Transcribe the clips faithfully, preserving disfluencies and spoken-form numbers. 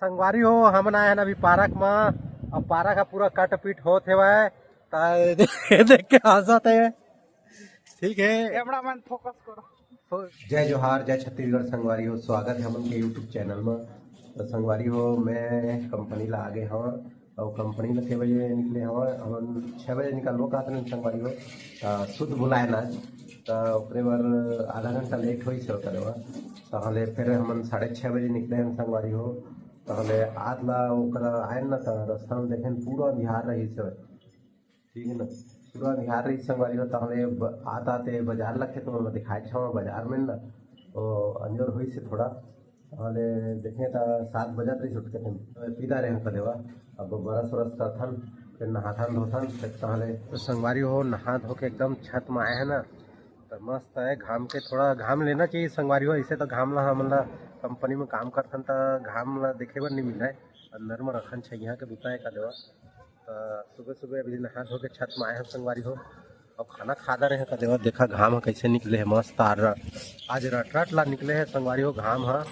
संगवारी हो, हमन आए हन अभी पार्क म। अब पार्क ह पूरा कट पीट होत हेवय, त देख के हंसत हे। ठीक है। कैमरामैन फोकस करो। जय जोहार, जय छत्तीसगढ़ संगवारी हो, स्वागत है हमन के YouTube चैनल में। तो संगवारी हो, मैं कंपनी ला आगे हव और कंपनी ला के बजे निकले हव? हमन छः बजे निकलबो कहत रहन संगवारी हो, तो सुध भुलाए ना, तो ओकरे बर आधा घंटा लेट होइस हे ओकरे बर। तहले फिर हमन साढ़े छः बजे निकले हन संगवारी हो। तहले आत ला ओकरा आए ना, तो रास्ता में देखेन पूरा अंधियार रहिस हे। ठीक है ना, पूरा अंधियार रहिस संगवारी हो। तहले ब-, आत आते बाजार लगथे, तो मैं दिखाए छावा बाजार में ना, वो अंजोर होइस हे थोड़ा। तहले देखे त सात बजत रहिस उठ के, फिर पीदा रहे कदेवा। अब बरस वरस करथन, फिर नहाथन धोथन, फिर तहले तो संगवारी हो नहा धो के एकदम छत में आए हैं ना, तो मस्त है। घाम के थोड़ा घाम लेना चाहिए संगवारी हो, ऐसे तो घाम ला हमन ला कंपनी में काम करथन त घाम ला देखे बर नहीं मिले, अंदर में रखन छैया के बुता है कदेवा। त सुबह सुबह अभी नहा धो के छत में आए हैं संगवारी हो। अब खाना खा दे रहे हैं कदेवा, देखा घाम ह कैसे निकले है मस्त। आर आज रट रट ला निकले है संगवारी हो घाम ह।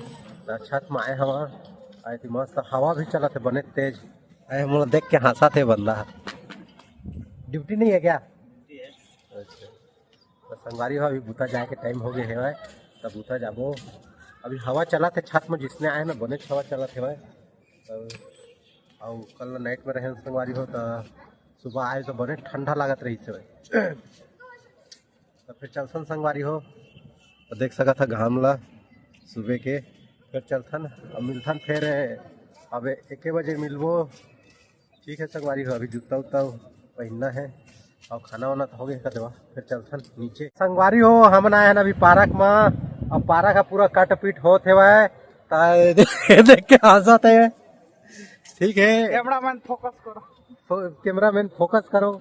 त छत में आए हवा, आए थी मस्त हवा भी चलत है बने तेज। आए मोला देख के हंसा थे बंदा। ड्यूटी नहीं है क्या? अच्छा। तो संगवारी हो अभी बुता जाए के टाइम हो गए है, तब बुता जाबो। अभी हवा चलत है छत में, जिसने आए ना बने हवा चलत है। तो अउ कल नाइट में रहे संगवारी हो, तो सुबह आए तो बने ठंडा लागत रहिस हे। तो फिर चलथन संगवारी हो, तो देख सकत ह घाम ला सुबह के। फिर चलथन, अब मिलथन फिर, अब एके बजे मिलबो। ठीक है संगवारी हो, अभी जूता उता पहनना है और खाना वाना तो हो गया कदेवा, फिर चलथन नीचे। संगवारी हो, हमन आए हन अभी पार्क में। अब पार्क ह पूरा कट पीट होत हेवय, त देख के हंसत है। ठीक है, कैमरामैन फोकस करो। फो-, कैमरामैन फोकस करो।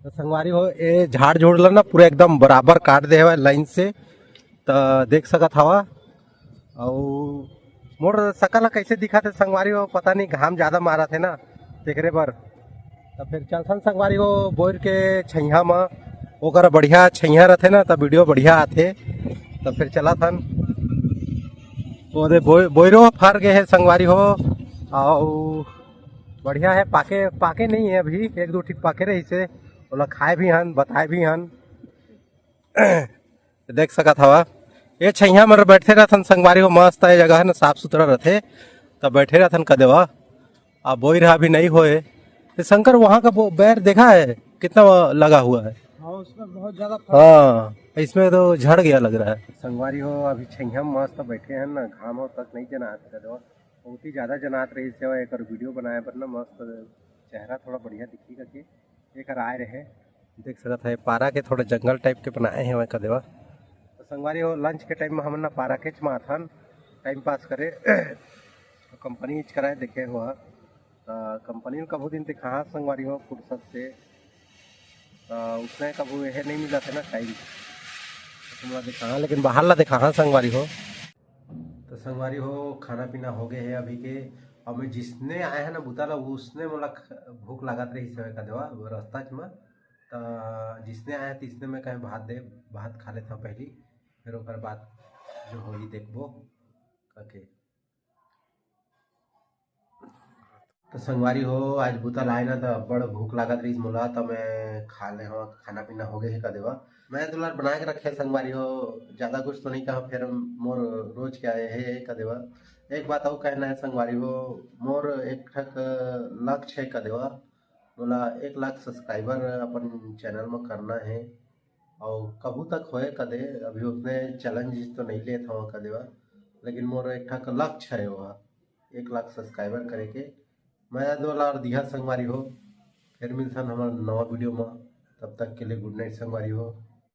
तो संगवारी हो, ए झाड़ झूड़ ला ना पूरा एकदम बराबर काट दे हवय लाइन से, त देख सकत हवा। अउ मोर सकल ह कैसे दिखत हे संगवारी हो, पता नहीं, घाम ज्यादा मारत हे ना, तेकरे बर। त फिर चलथन संगवारी हो बोइर के छैया म, ओकर बढ़िया छैया रथे ना, त वीडियो बढ़िया आथे। त फिर चलत हन। ओदे बोइ-, बोइरो फर गे हे संगवारी हो, अउ बढ़िया है, पाके, पाके नहीं है अभी, एक दो ठीक पाके रहिस हे, ओला खाए भी हन, बताए भी हन। देख सकत हवा, ये छैया में बैठे रहथन संगवारी हो, मस्त है जगह है ना, साफ सुथरा रहथे, त बैठे रहथन कदेवा। अब बोइर ह अभी नहीं होए। तो शंकर, वहाँ का बो-, बैर देखा है कितना लगा हुआ है? हाँ, उसमें बहुत ज्यादा फर्क हाँ, इसमें तो झड़ गया लग रहा है। संगवारी हो, अभी छैया में मस्त बैठे हैं ना, घाम हो तक नहीं जनात कदेवा, बहुत ही ज्यादा जनात रहिस हे, एकर वीडियो बनाए बर ना मस्त चेहरा थोड़ा बढ़िया दिखी करके एकर आए रहे। देख सकत है पारा के थोड़ा जंगल टाइप के बनाए हे कदेवा। तो संगवारी हो, लंच के टाइम में हमन ना पारा के च माथन टाइम पास करे। कंपनी च कराए देखे हुआ, त कंपनी में कभू दिन दिखाहा संगवारी हो फुर्सत से, त उसने कभू यह नहीं मिला था ना टाइम, तो तुमला दिखाहा, लेकिन बाहर ला दिखाहा संगवारी हो। तो संगवारी हो, खाना पीना हो गए है अभी के। अब मैं जिसने आए हैं ना बुता ला, उसने मोला ख-, भूख लागत रहिस हे कदेवा, वो रास्ता च में। त जिसने आए हैं, तिसने मैं कहें भात दे, भात खा लेता हूँ पहली, फिर ओकर बाद जो होही देखबो कके। तो संगवारी हो, आज बुता लाए ना, तो बड़ भूख लागत रहिस मोला, तो मैं खा ले हवा, खाना पीना हो गए है कदेवा। मैं दुलार बना के रखे संगवारी हो, ज्यादा कुछ तो नहीं कहा, फिर मोर रोज के आए है कदेवा। एक बात और कहना है संगवारी हो, मोर एक ठक लक्ष्य है कदेवा, मोला एक लाख सब्सक्राइबर अपन चैनल में करना है। और कभू तक होए कदे, अभी उतने चैलेंज तो नहीं लेत हवा कदेवा, लेकिन मोर एक ठक लक्ष्य है वह एक लाख सब्सक्राइबर करे के। मैं दुलार दिहा संगवारी हो, फिर मिलथन हमर नवा वीडियो में। तब तक के लिए गुड नाइट संगवारी हो,